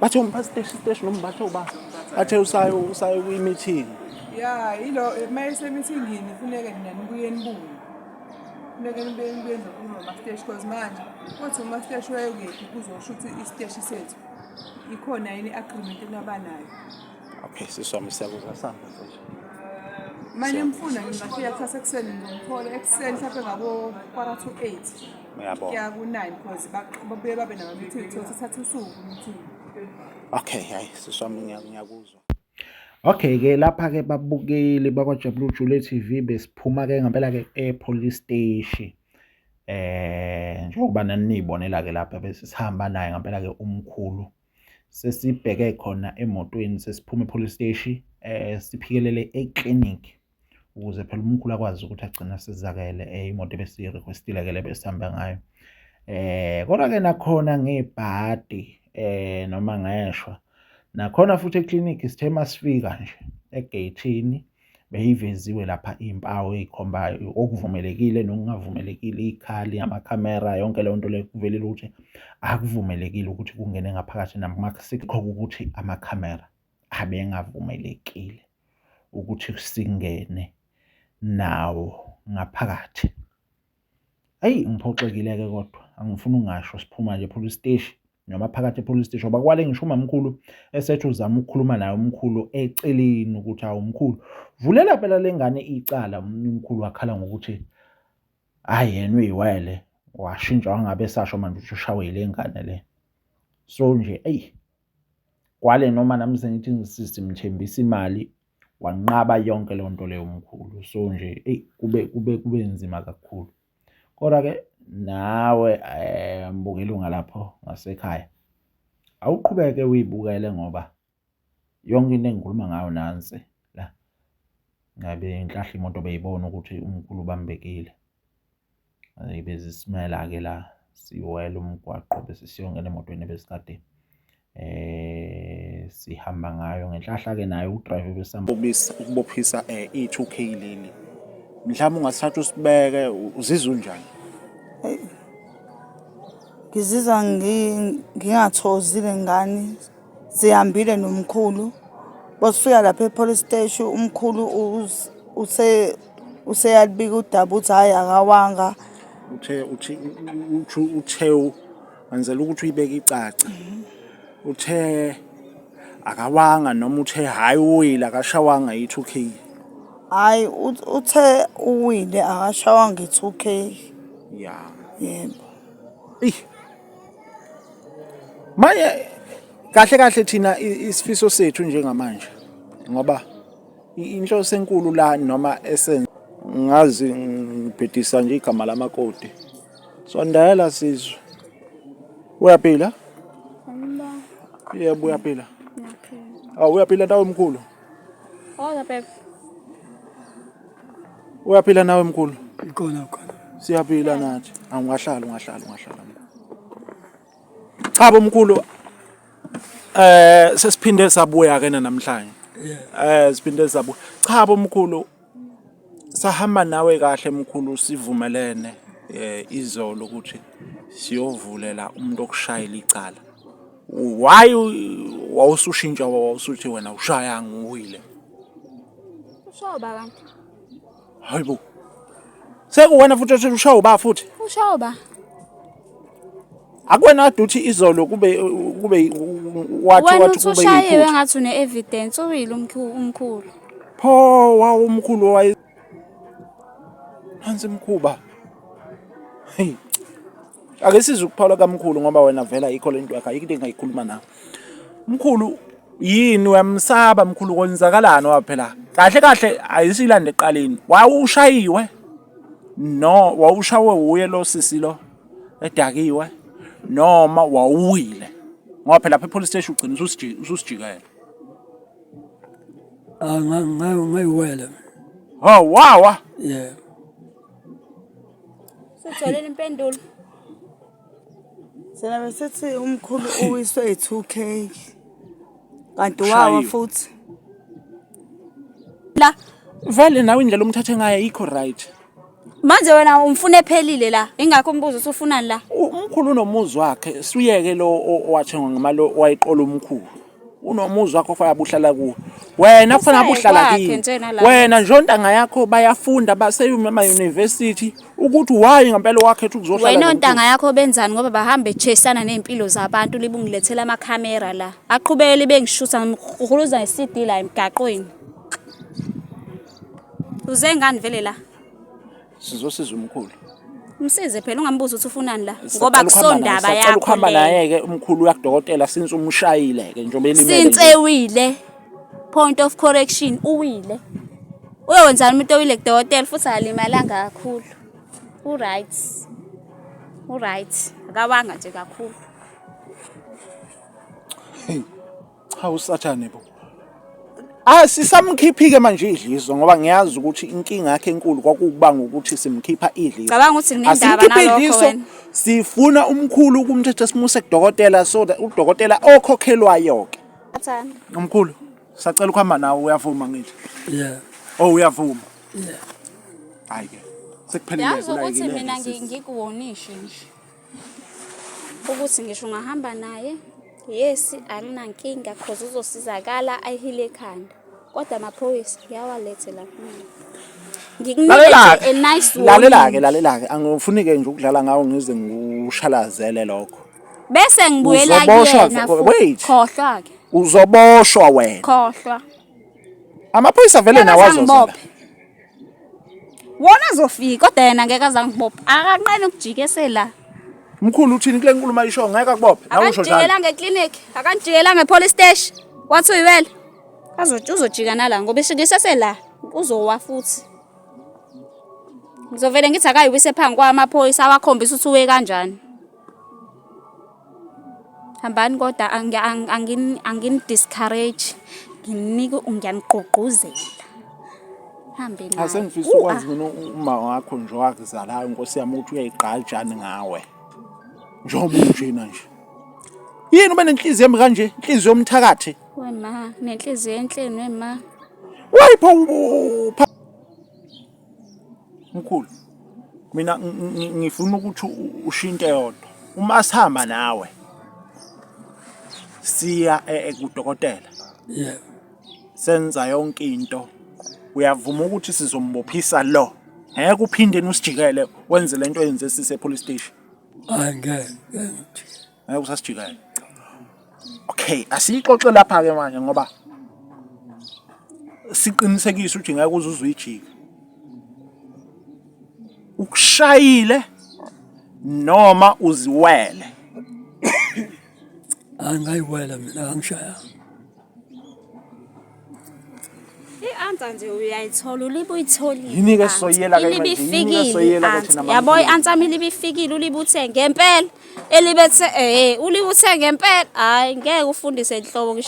Bathe umphathi siteshi siteshi noma bathe uba bathe usayo usayo kwi-meeting. Ya, ilo uma esemithingini funeke nina nibuye nibuye. Funeke nibuye nibuye nizokhuluma nomasiteshi cause manje uthi umasiteshi wayekephi kuzosho ukuthi isiteshi sethu ikhona yini i-agreement enabanayo. Okay, sisi wami siyakuzwa sihamba mfethu. Uma nimfuna ngingafika kusasa ekuseni ngizomthola ekuseni mhlawumbe ngabo quarter to eight. Ngiyabonga. Kuya ku-nine cause babuye babe nama-meeting so sithatha usuku meeting. Okay, hayi sisi wami ngiyakuzwa. Okay ke lapha ke babukeli bakwaJabula Jule TV besiphuma ke ngempela ke e-police station. Njengoba naniyibonela ke lapha bese sihamba naye ngempela ke umkhulu. Sesibheke khona emotweni sesiphuma e-police station siphikelele e-clinic ukuze phela umkhulu akwazi ukuthi agcine asizakele imoto ebesiyi-request-ile ke le besihamba ngayo. Kodwa ke nakhona ngebhadi noma ngeshwa nakhona futhi eklinikhi sithe masifika nje egeyithini beyiveziwe lapha iy'mpawu ey'khombayo okuvumelekile nokungavumelekile, iy'khali, amakhamera, yonke leyo nto leyo kuvelile ukuthi akuvumelekile ukuthi kungene ngaphakathi nakumasikho ukuthi amakhamera abengavumelekile ukuthi singene nawo ngaphakathi. Eyi ngiphoxekile-ke kodwa angifuni ukungasho siphuma nje e-police station noma phakathi e-police station ngoba kwale ngisho umamkhulu esethi uzama ukukhuluma naye umkhulu eceleni ukuthi hawu mkhulu vulela phela le ngane icala. Umkhulu wakhala ngokuthi hhayi yena uyiwele washintsha wangabe esasho manje ukuthi ushawe yile ngane le. So nje eyi kwale noma nami sengithi simthembisa imali wanqaba yonke leyo nto leyo mkhulu. So nje eyi kube kube kube nzima kakhulu. Kodwa-ke nawe mbukeli ungalapho ngasekhaya awuqhubeke uyibukele ngoba yonke into engikhuluma ngayo nansi la. Ngabe inhlahla imoto beyibona ukuthi umkhulu ubambekile. Bezisimela-ke la siwela umgwaqo bese siyongena emotweni ebesikade sihamba ngayo. Ngenhlahla-ke naye u-driver besihamba Ukubophisa i-2K leli. Mhlawumbe ungasithatha usibeke uzizwa unjani? Ngizizwa ngingathokozile ngani. Sihambile nomkhulu, bosifika lapha e-police steshi umkhulu useyalibika udaba ukuthi hhayi akawanga. Uthe uthi uthe uthe wenzela ukuthi uyibeke icace. Uthe akawanga noma uthe hhayi uwile akashawanga i-2K. Hhayi uthe uwile akashawanga i-2K. Ya. Yebo. Eyi. Manje kahle kahle thina isifiso sethu njengamanje ngoba inhloso enkulu la noma esen ngazi ngibhedisa nje igama lamakoti. Sondela sizwe. Uyaphila? Yebo uyaphila. Ngiyaphila. Awu uyaphila nawe mkhulu? Hola babe. Uyaphila nawe mkhulu? Ikhona khona. Siyaphila nathi. Awungahlala ungahlala ungahlala. Cha bo mkhulu sesiphinde sabuya ke namhlanje. Siphinde sabuya. Cha bo mkhulu sahamba nawe kahle mkhulu sivumelene izolo ukuthi siyovulela umuntu okushayela icala. Why wawusushintsha wawusuthi wena ushayanga uwile? Ushoba kanti. Hayibo. Sekuwena futhi othi ushawa uba futhi. Ushoba. Akuwena kade uthi izolo kube kube wathi Wena wathi uthi kube ushayiwe yiphutha. ngathi une evidence uwile umkhulu. Pho wawu umkhulu waye Nansi mkhuba. Hey. Ake sizwe ukuphawula kamkhulu ngoba wena vela ayikho lento yakho ayikho into engayikhuluma nawe. Mkhulu yini uyamsaba mkhulu kwenzakalani wa phela kahle kahle ayisilande eqaleni wawushayiwe no wawushawe wuye lo sisi lo edakiwe noma wawuwile ngoba phela lapha e-police station ugcina ususijikela. Ah ngayiwela. Ha wawa. Yeah. Sitholile impendulo. Sena besithi umkhulu uwiswe i-2K. Kanti wawa Ushayiwe. futhi. La Vele nawe indlela omthathe ngayo ayikho right. Manje wena umfuna ephelile la. Ingakho umbuzo ukuthi ufunani la. Umkhulu unomuzi wakhe, suyeke lo owathengwa ngemali owayiqola umkhulu. Unomuzi wakho ofanele abuhlala kuwo. Wena kufanele abuhlala Usaye kini. kwakhe nje nala. Wena nje ontanga yakho bayafunda baseyuma-university ukuthi why ngempela wakhetha ukuzohlala Wena nomkhulu. ontanga yakho benzani ngoba bahambe chasana ney'mpilo zabantu libe ungilethela amakhamera la. Aqhubeke libe ngishutha ngihuluza nge-CD la emgaqweni. Uze ngani vele la? Sizosiza umkhulu. Msize phela ungambuzi ukuthi ufunani la Sisacela ngoba ukuhamba naye, kusondaba sisacela yakho ukuhamba leyo. naye-ke umkhulu uyakudokotela since umshayile-ke njengoba elimele nje. Since ewile. Point of correction uwile. Uyowenzani umuntu owile kudokotela futhi akalimalanga kakhulu. U-right. U-right. Akawanga nje kakhulu. Cha usathane bo. Ah sisamkhiphi-ke manje idliso ngoba ngiyazi ukuthi inkinga yakhe enkulu kwakukubanga ukuthi simkhipha idliso. Cabanga ukuthi nginendaba Asimkhiphi nalokho idliso, wena. Sifuna umkhulu ukumthethe simuse kudokotela so that udokotela okhokhelwayo-ke. Sathane. Umkhulu sacela ukuhamba nawe uyavuma ngithi. Yeah. Oh uyavuma. Yeah. Hayi ke. Sekuphelile Yazi ukuthi kulayekile. mina ngikuwonishe nje. Ukuthi ngisho ungahamba naye, yes anginankinga cause uzosizakala ahile ekhanda. Kodwa amaphoyisa yawalethe la kumina. Ngikunike nje Lalela-ke. a nice Lalela-ke warning. lalela-ke angifuni-ke nje ukudlala ngawo ngize ngiwushalazele lokho. Bese ngibuyela Uzoboshwa kuyena ve- futhi. wait. Khohlwa ke. Uzoboshwa wena. Khohlwa. Amaphoyisa vele Ngeke nawo aze azoza. angibophe. Wona azofika kodwa yena ngeke aze angibophe. Akanqeni ukujika esela. Mkhulu uthini kule nkulumo ayisho ngeke akubophe. Nawe usho njalo. Akanjikelanga eclinic, akanjikelanga epolice station. Wathi uyiwele. Azothi uzojika nala ngoba ngisesela uzowa futhi. Ngizovele ngithi akayiwise phambi kwamaphoyisa awakhombisa ukuthi uwe kanjani. Hambani kodwa angini discourage nginika ngiyanigqugquzela. Hambe naye. Asengifisa ukwazi mina uma wakho nje owakuzalayo Nkosi yami ukuthi uyayigqajani ngawe. Njengoba unjena nje. Yini ube nenhliziyo embi kanje? Inhliziyo yomthakathi. Wema, nenhliziyo enhle wema. Wayipho Mkhulu. Mina ngifuna ukuthi ushinte yodwa. Uma sihamba nawe siya e, e, kudokotela. Yeah. Senza yonke into. Uyavuma ukuthi sizombophisa lo. Ngeke uphinde usijikele wenze lento oyenze sise police station. Hayi ngeke ngeke. Ngeke usasijikele. Okay, asiyixoxe lapha ke manje ngoba siqinisekise ukuthi ngeke uze uzuyijika. Ukushayile noma uziwele. Angayiwela mina angishayanga. I-answer nje uyayithola ulibe uyitholile. Yini-ke esizoyiyela ke Ilibe manje? Yini-ke ifikile esizoyiyela ke i-answer. thina Yabo mamkhulu? i-answer yami ilibe ifikile ulibe uthe ngempela. Elibethe ulibe uthe ngempela. Hayi ngeke ufundise nhlobo ngisho